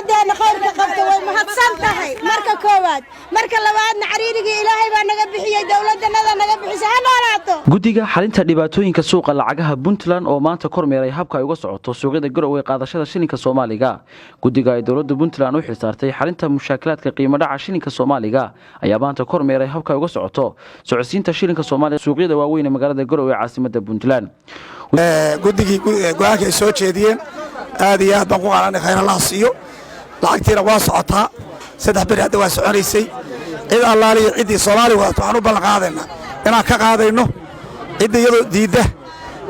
Dowladdeenna khayrka qabta way mahadsan tahay marka koowaad. Marka labaadna, cariirigii Ilaahay baa naga bixiyey, dowladannada naga bixisay. Ha noolaato. Guddiga xalinta dhibaatooyinka suuqa lacagaha Puntland oo maanta kormeeray habka ay uga socoto suuqyada Garowe qaadashada shilinka Soomaaliga. Guddiga ay dowladda Puntland u xilsaartay xalinta mushaakilaadka qiimo dhaca shilinka Soomaaliga ayaa maanta kormeeray habka ay uga socoto socodsiinta shilinka Soomaaliga suuqyada waaweyn ee magaalada Garowe ee caasimada Puntland. Guddigii go-aanka ay soo jeediyeen aad iyo aad baan ku qaalanay. Khayr Allaha siiyo. Lacagtiina waa socotaa, 3 beri hadda waa soconaysay. Cid allaaliyo ciddii Soomaali wadato waxaan u ballan qaadaynaa inaan ka qaadayno. Cidda iyadoo diidda,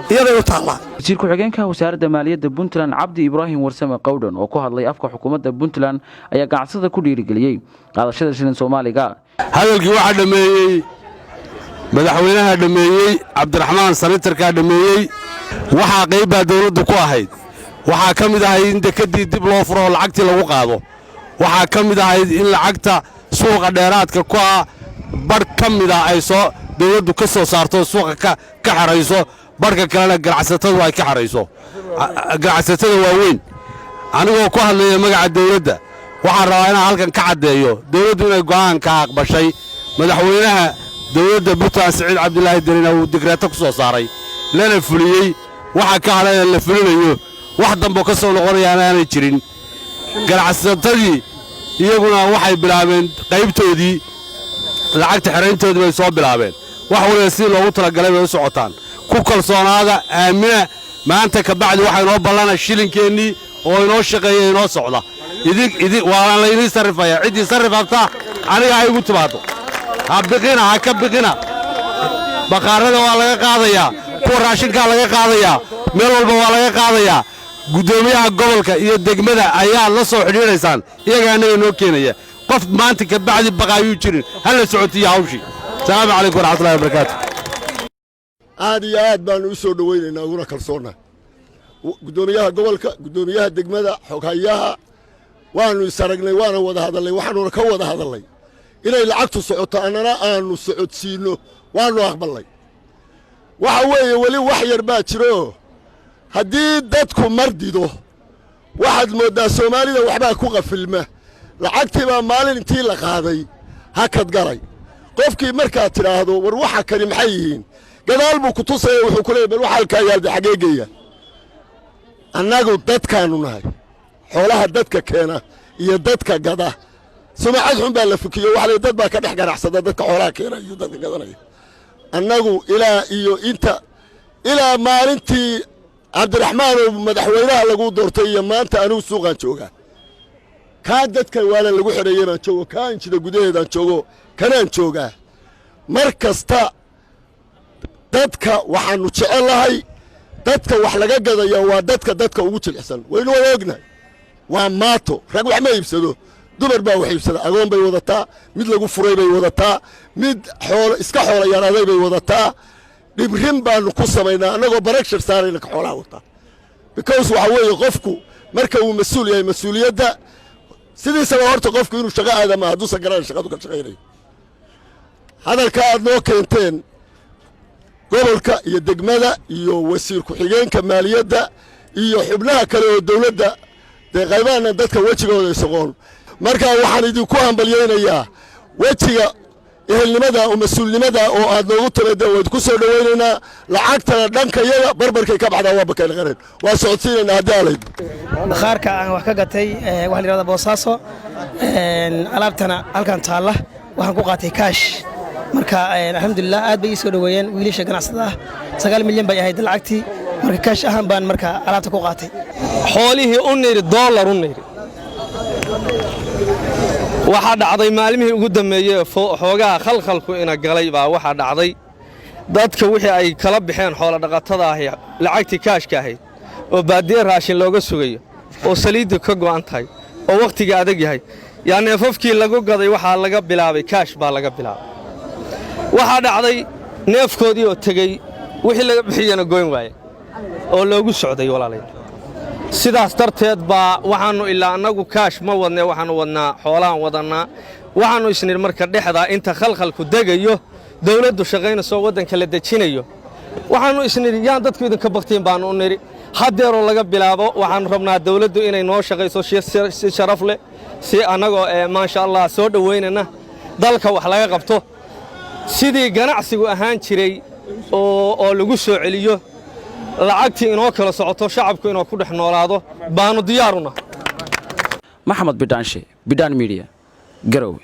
iyaday u taallaa. Wasiir ku-xigeenka wasaaradda maaliyadda Puntland, Cabdi Ibraahim Warsame Qowdhan, oo ku hadlay afka xukuumadda Puntland, ayaa ganacsatada ku dhiirigeliyey qaadashada shilin Soomaaliga. Hadalkii waxaa dhammeeyey madaxweynaha, dhammeeyey Cabdiraxmaan, senator-kaa dhammeeyey. Waxaa qayb baa dawladdu ku ahayd. Waxaa ka mid ahayd in dekeddii dib loo furo oo lacagtii lagu qaado. Waxaa ka mid ahayd in lacagta suuqa dheeraadka ku ah badh ka mida ay soo dawladdu ka soo saarto, suuqa ka xerayso, badhka kalena ganacsatadu ay ka xerayso, ganacsatada waaweyn. Anigoo ku hadlaya magaca dawladda, waxaan rabaa inaan halkan ka caddeeyo dawladdu inay go'aanka aqbashay. Madaxweynaha dawladda Puntland, Siciid Cabdilaahi Denina, uu digreeto ku soo saaray, lana fuliyey. Waxa ka hadhayna la fulinayo, wax dambo ka soo noqonayaana aanay jirin. Ganacsatadii iyaguna waxay bilaabeen qaybtoodii, lacagta xerayntoodii bay soo bilaabeen. Wax waliba sidii loogu talagalay bay u socotaan. Ku kalsoonaada, aamina. Maanta ka bacdi waxaa inoo ballana shilinkeennii oo inoo shaqeeya, inoo socda. Waana laynii sarrifaya. Ciddii sarrif habta aniga ha igu timaaddo. Ha biqina, ha ka biqina. Bakhaarada waa laga qaadayaa, kuwa raashinkaa laga qaadayaa, meel walba waa laga qaadayaa. Guddoomiyaha gobolka iyo degmada ayaad la soo xidhiidhaysaan, iyagaa annaga inoo keenaya. Qof maanta ka bacdi baqaayuu jirin, ha la socotiiyo hawshii. Asalaamu calaykum waraxmatullahi wabarakaatu. Aad iyo aad baannu u soo dhowaynaynaa, uguna kalsoonnahay guddoomiyaha gobolka, guddoomiyaha degmada, xoghayaha. Waannu is aragnay, waana wada hadallay. Waxaannuna ka wada hadallay inay lacagtu socoto, annana aannu socodsiinno. Waannu aqballay. Waxa weeye, weli wax yar baa jiro. Haddii dadku mar dido, waxaad mooddaa Soomaalida waxbaa ku qafilma. Lacagtii baa maalin intii la qaaday hakad galay. Qofkii markaad tidhaahdo, "War, waxa kani maxay yihiin?" gadaal buu ku tusaya. Wuxuu ku leeyay, "Bal waxa halkaa yaalda xaggee geeya?" Annagu dadkaannu nahay, xoolaha dadka keena iyo dadka gada. Sumacad xun baa la fukiyo. Waxa la dad baa ka dhex ganacsada dadka xoolaha keena iyo dadka gadanaya. Annagu ilaa iyo inta, ilaa maalintii Cabdiraxmaan oo madaxweynaha lagu doortay iyo maanta, anigu suuqaan joogaa. Kaa dadka waalan lagu xidheeyey baan joogo, kaa injida gudaheedaan joogo, kanaan joogaa. Mar kasta dadka waxaannu jecellahay, dadka wax laga gadaya waa dadka dadka ugu jilicsan. Waynu wada ognahay, waa maato. Rag wax ma iibsado, dumar baa wax iibsada. Agoon bay wadataa, mid lagu furay bay wadataa, mid xoolo iska xoola yaraaday bay wadataa. Dhibrin baannu ku samaynaa annagoo pressure saarayna ka xoolaha wataa, because waxa weeye, qofku marka uu mas-uul yahay, mas-uuliyadda sidiisaba horta qofku inuu shaqo aadama hadduusan garanayn shaqadu ka shaqaynayo. Hadalka aad noo keenteen, gobolka iyo degmada iyo wasiir ku-xigeenka maaliyadda iyo xubnaha kale oo dowladda, dee qaybaana dadka wejigooda isaqoon. Marka waxaan idinku hambalyaynayaa wejiga ehelnimada oo mas-uulnimada oo aad noogu timaadeen. Waan ku soo dhowaynaynaa. Lacagtana dhankayaga barbarkay ka baxdaa, waa bakayl qaren, waa socodsiinaynaa haddii aalayd. Bakhaarka aan wax ka gatay waxaa la yidhahdaa Boosaaso. Alaabtana halkan taalla waxaan ku qaatay cash. Marka alxamdulilah, aad bay ii soo dhoweeyeen wiilasha ganacsada ah. 9 milyan bay ahayd lacagtii. Marka cash ahaan baan marka alaabta ku qaatay. Xoolihii u nidhi doolar u nidhi. Waxaa dhacday maalmihii ugu dambeeyey xoogaha khalkhalku ina galay baa waxaa dhacday dadka wixii ay kala baxeen xoolodhaqatada ahi lacagtii cash-ka ahayd, oo baadiye raashin looga sugayo, oo saliiddu ka go'an tahay, oo wakhtiga adag yahay, yaa neefafkii lagu gaday waxaa laga bilaabay cash baa laga bilaabay. Waxaa dhacday neefkoodii oo tegey, wixii laga bixiyana goyn waaye oo loogu socday. Walaalayaal, sidaas darteed baa waxaannu ilaa annagu cash ma wadnee, waxaannu wadnaa xoolaan wadannaa. Waxaannu isnidhi marka dhexdaa inta khalkhalku degayo, dawladdu shaqaynayso, waddanka la dejinayo, waxaannu isnidhi yaan dadku idinka baktiin baannu u nidhi. Haddeeroo laga bilaabo waxaannu rabnaa dawladdu inay noo shaqayso si sharaf leh, si annagoo maasha Allah soo dhowaynana dalka wax laga qabto, sidii ganacsigu ahaan jiray oo lagu soo celiyo lacagtii, inoo kala socoto, shacabku inoo ku dhex noolaado baannu diyaaruna. Maxamed Bidhaanshe, Bidhaan Media, Garowe.